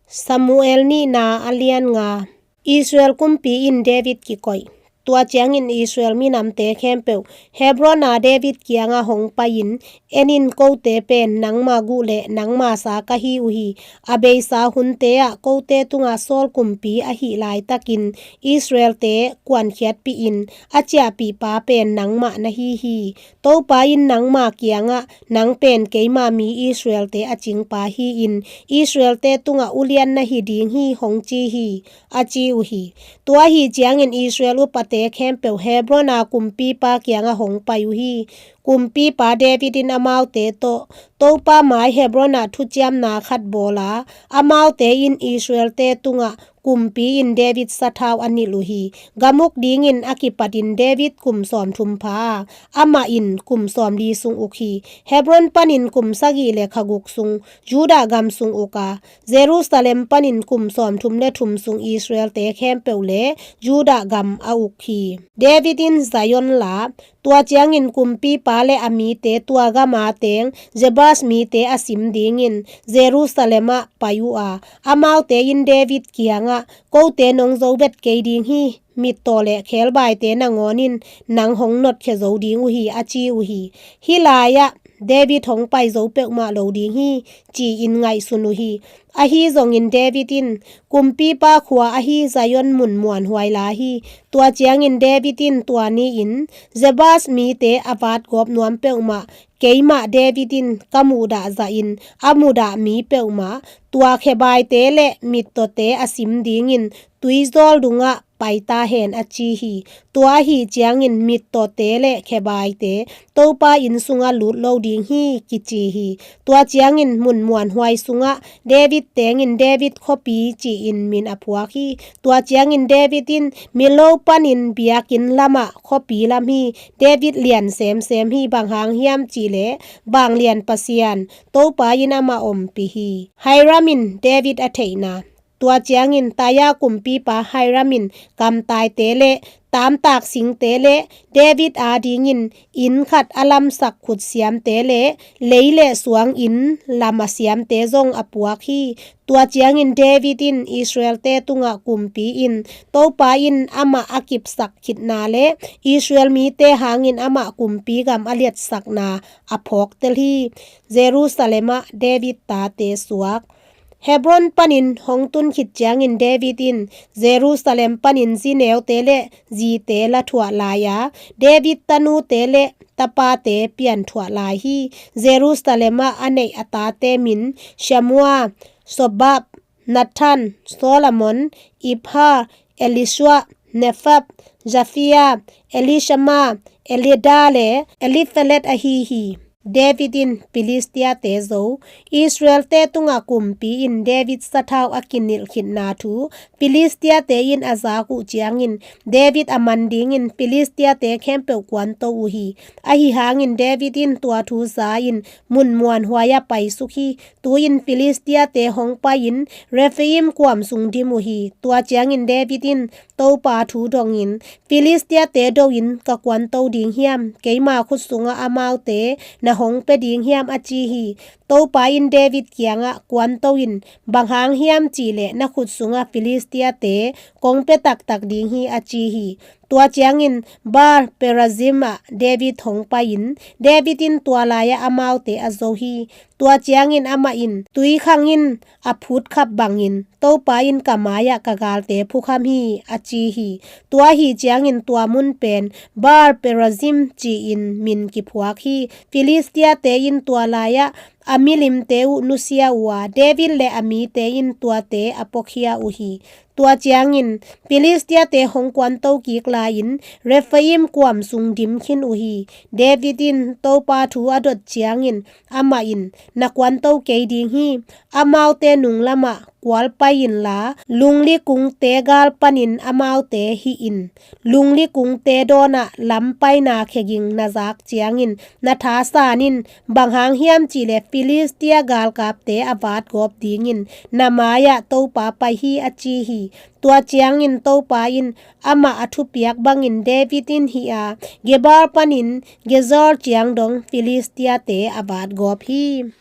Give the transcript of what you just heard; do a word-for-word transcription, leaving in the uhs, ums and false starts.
Samuel nihna a lian nga. Israel kumpi in David kikoih. Tua ciangin Israel minamte khempeuh Hebron a David kiangah hong pai-in, "En in, kote pen nangma guh le nangma sa ka hi uh hi. A beisa hunte ah kote tungah Saul kumpi ahih laitakin Israelte kuankhiatpih in, a ciahpihpa pen nangmah na hi hi. Topa in nangma kiangah, 'Nang pen keima mi Israelte a cingpa hi-in, Israelte tungah ulian na hi ding hi,' hong ci hi," a ci uh hi. Tua ahi ciangin Israel upate khempeuh Hebron a kumpipa kiangah hong pai uh hi. Kumpipa David in amaute tawh Topa mai Hebron ah thuciamna khat bawl a, amaute in Israelte tungah kumpi in David sathau a nilh uh hi. Gam uk dingin a kipatin David kum sawmthum pha a, amah in kum sawmli sung uk hi. Hebron panin kum sagih le kha guk sung Judah gam sung uk a, Jerusalem panin kum sawmthum le thum sung Israelte khempeuh le Judah gam a uk hi. David in Zion la, tua ciangin kumpipa le a mite tua gama teng Jebus mite a sim dingin Jerusalem ah pai uh a, amaute in David kiangah, "Kote nong zo vet kei ding hi. Mittaw le khebaite nangawn in nang hong notkhia zo ding uh hi," a ci uh hi. Hih lai-ah David hong pai zo peuhmah lo ding hi, ci-in ngaihsun uh hi. Ahi zongin David in kumpipa khua ahi Zion mun muanhuai la hi. Tua ciangin David in tua ni-in Jebus mite a vatgawp nuam peuhmah, keimah David in ka muhdah zahin a mudah mi peuhmah, tua khebaite le mittawte a sim dingin tuizawl dungah pai ta hen, a ci hi. Tua ahi ciangin mittawte le khebaite Topa inn sungah lut lo ding hi, kici hi. Tua ciangin mun muanhuai sungah David tengin David khuapi ci-in min a phuak hi. Tua ciangin David in Millo panin biakinn lamah khuapi lam hi. David lian semsem hi, bang hang hiam cihleh vanglian Pasian Topa in amah ompih hi. Hiram in David a theihna. Tua ciangin Tyre kumpipa Hiram in kamtaite le taamtak singte le David adingin inn khat a lamsak khutsiamte le lei le suang inn lam a siamte zong a puak hi. Tua ciangin David in Israelte tungah kumpi in, Topa in amah a kipsak khitna le Israel mite hangin amah kumpi gam a liatsakna a phawktel hi. Jerusalem ah David tate suak. Hebron panin hong tun khit ciangin David in Jerusalem panin zineute le zite la thuah lai a, David tanute le tapate pian thuah lai hi. Jerusalem ah a neih a tate min Shamua, Sobab, Nathan, Solomon, Ibhar, Elishua, Nephab, Japhia, Elishama, Eliada le Eliphelet ahi hi. David in Filistiate zo. Israelte tungah kumpi in David sathau a kinilh khitna thu Filistiate in a zak uh ciangin David a man dingin Filistiate khempeuh kuanto uh hi. Ahi hangin David in tua thu za-in mun muanhuai ah paisuk hi. Tu-in Filistiate hong pai-in Rephaim kuam sung dim uh hi. Tua ciangin David in Topa thu dongin, Filistiate do-in ka kuanto ding hiam? Keima khut sungah amaute na hong pia ding hiam, a ci hi. Topa in David kiangah, kuanto in, bang hang hiam cihleh na khut sungah Filistiate kong pia taktak ding hi, a ci hi. Tua ciangin Baal Perazim ah David hong pai-in, David in tua lai-ah amaute a zo hi. Tua ciangin amah in tuikhang in a phutkhap bangin Topa in ka mai-ah ka galte phukham hi, a ci hi. Tua ahi ciangin tua mun pen Baal Perazim ci-in min kiphuak hi. Filistiate in tua lai-ah a milimte uh nusia uh a, David le a mite in tuate a puakhia uh hi. Tua ciangin Filistiate hong kuanto kik lai-in Rephaim kuam sung dim khin uh hi. David in Topa thu a dot ciangin amah in, na kuanto kei ding hi. Amaute nunglamah kual pai inla, lungli kungte gal panin amaute hih in. Lungli kungte dawnah lam paina kheging na zak ciangin na thasan in, bang hang hiam cihleh Filistia galkapte a vatgawp dingin na mai-ah Topa pai hi, a ci hi. Tua ciangin Topa in amah a thupiak bangin David in hih a, Geba panin Gezer ciang dong Filistiate a vatgawp hi.